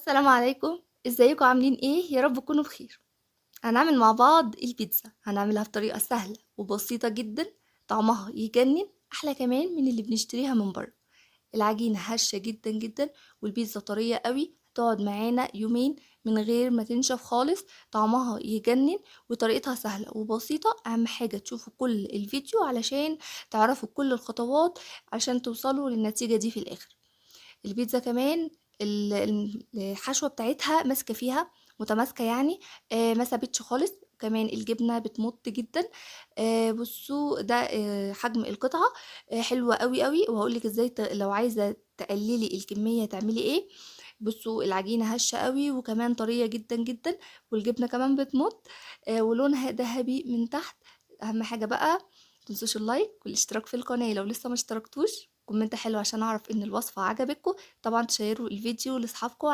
السلام عليكم، ازيكم عاملين ايه؟ يا رب تكونوا بخير. هنعمل مع بعض البيتزا، هنعملها بطريقة سهلة وبسيطة جدا، طعمها يجنن، احلى كمان من اللي بنشتريها من بره. العجينة هشة جدا جدا والبيتزا طرية قوي، هتقعد معانا يومين من غير ما تنشف خالص، طعمها يجنن وطريقتها سهلة وبسيطة. اهم حاجة تشوفوا كل الفيديو علشان تعرفوا كل الخطوات عشان توصلوا للنتيجة دي في الاخر. البيتزا كمان الحشوة بتاعتها ماسكة فيها، متماسكة يعني، ما سابتش خالص. كمان الجبنة بتمط جدا. بصوا ده، حجم القطعة، حلوة قوي قوي. وهقولك ازاي لو عايزة تقللي الكمية تعملي ايه. بصوا العجينة هشة قوي وكمان طرية جدا جدا، والجبنة كمان بتمط، ولونها ذهبي من تحت. اهم حاجة بقى متنسوش ال like والاشتراك في القناة لو لسه ما اشتركتوش، comment حلو عشان اعرف ان الوصفة عجبتكم. طبعا تشيروا الفيديو لاصحابكم.